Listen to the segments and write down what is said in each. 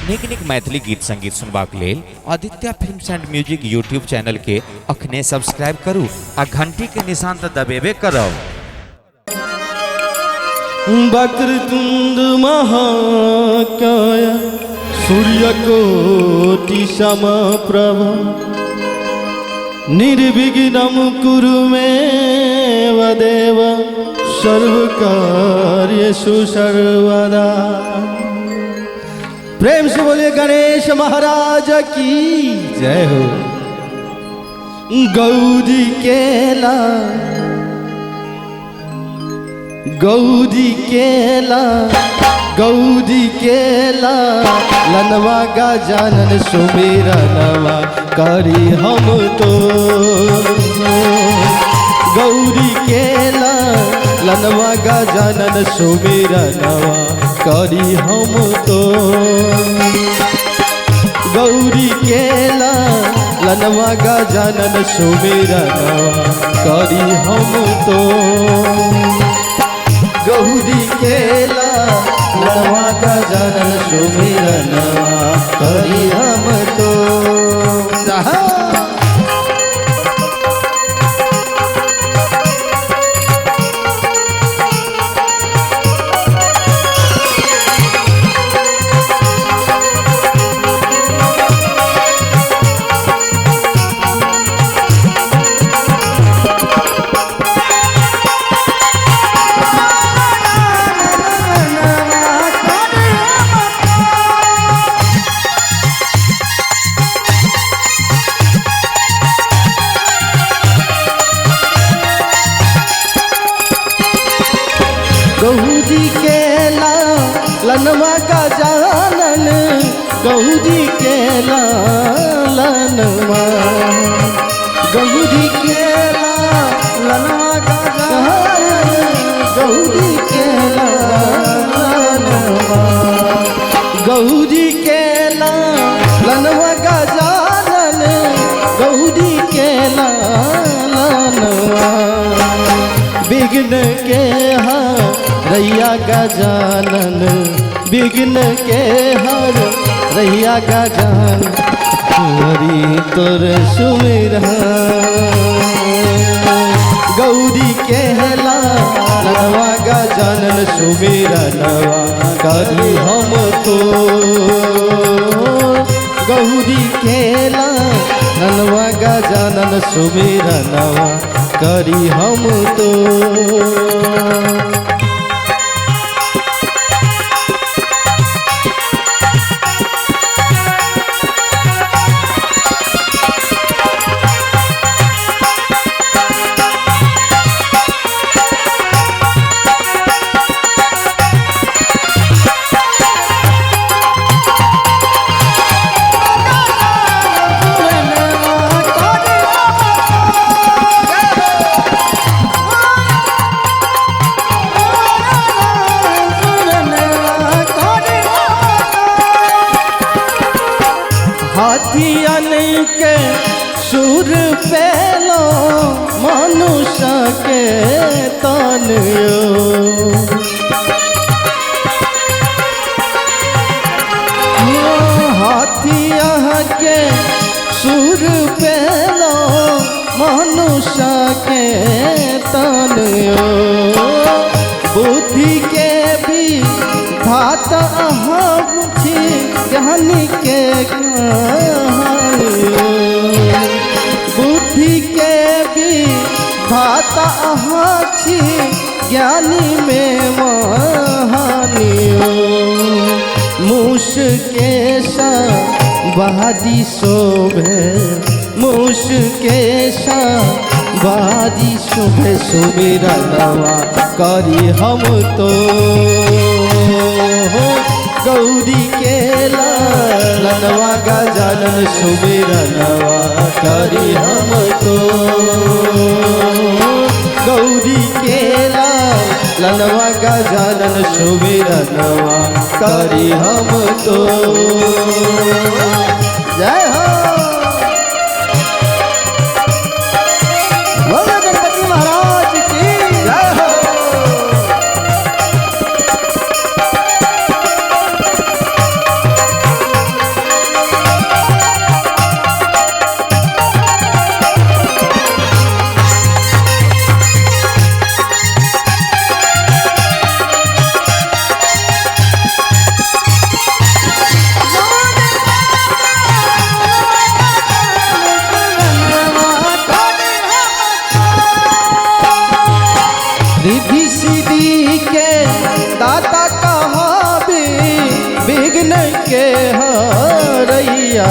नीक नीक मैथिली गीत संगीत सुनबाक लेल Aditya films and music YouTube channel के अखने सब्सक्राइब करू आ घंटी के निशान तऽ दबेबे करब। वक्रतुंड महाकाय सूर्यकोटि समप्रभ निर्विघ्नं कुरु मे देव सर्वकार्येषु सर्वदा। प्रेम से बोलिए गणेश महाराज की जय हो। गौरी केला गौरी केला गौरी केला लनवा गजानन सुमेरा नवा करी हम तो। गौरी केला लनवा गजानन सुमेरा नवा करी हम तो। गौरी केला लनवा गजानन सुमेरा नवा करी हम तो। गौरी केला लनवा गजानन सुमेरा नवा करी हम तो। गौरी केला लनवा गजानन गौरी केला लनवा गौरी केला लनवा गजानन गौरी केला लनवा गौरी केला लनवा गजानन गौरी केला लनवा विघ्न के हर रैया गजानन विघ्न के हर रैया गजानन हरि तोर सुमिरा। गौरी केला लनवा गजानन सुमिरा नवा करी हम तो। गौरी केला लनवा गजानन सुमिरा नवा करी हम तो। हाथियन के सुर पेलो मनुष्य के तन हाथिया के सुर पेलो मनुष्य के तन बुद्धि के भी धाता हम छी ज्ञान के बुद्धि के भी धाता अहाँ छी ज्ञानी में महानी मूस के बाजी शोभे मूस के बाजी शोभे सुमेरा नवा करी हम तो। गौरी केला लनवा गजानन सुमेरा नवा करी हम तो। गौरी केला लनवा गजानन सुमेरा नवा करी हम तो। जय हो गणपति महाराज की जय हो। के हरैया।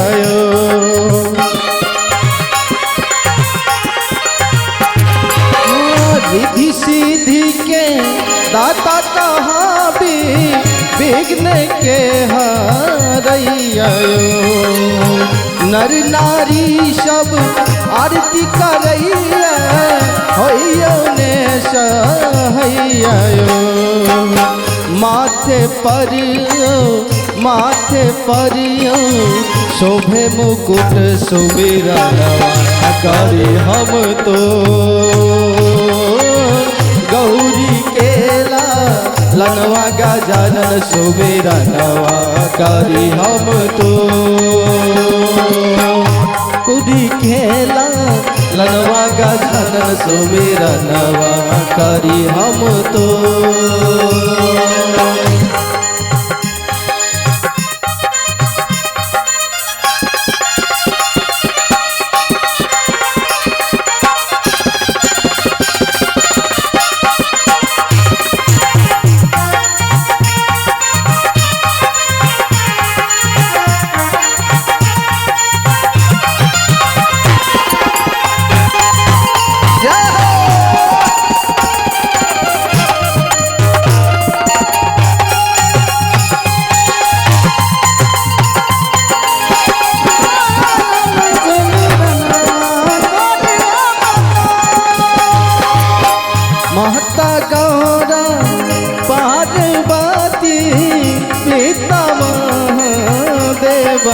रिधि सिद्धि के दाता कहाँ भी विघ्न के हरैया। नर नारी सब आरती करैया होइयो ने सहैया। माथे पर माथे पर शोभे मुकुट सुमिरनवा करी हम तो गौरी केला लनवा गजानन सुमिरनवा करी हम तो गौरी केला लनवा गजानन सुमिरनवा करी हम तो। माता गौरा पार्वती पिता महादेव।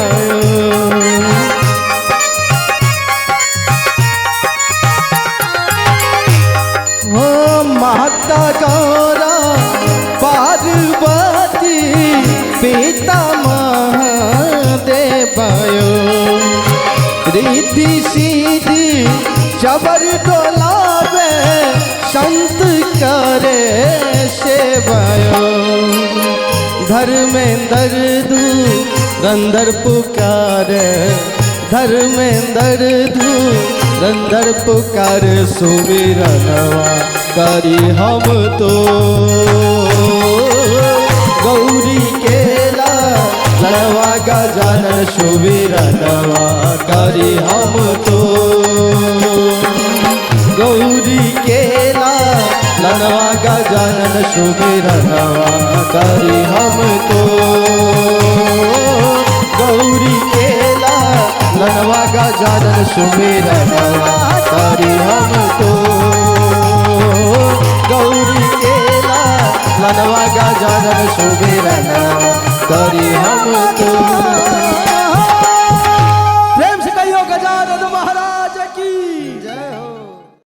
हो माता गौरा पार्वती पिता महादेव। रिद्धि सीधी जबर डोलावे संत करे सेवायो। धर्मेंद्र धू रंधर पुकारे धर्मेंद्र धू रंधर पुकार सुमिरनवा करी हम तो गौरी केला लड़वा गजानन सुमिरनवा करी हम तो गौरी केला लनवा गजानन सुमिरनवा करी हम तो गौरी केला लनवा गजानन सुमिरनवा करी हम तो गौरी केला लनवा गजानन सुमिरनवा करी हम तो।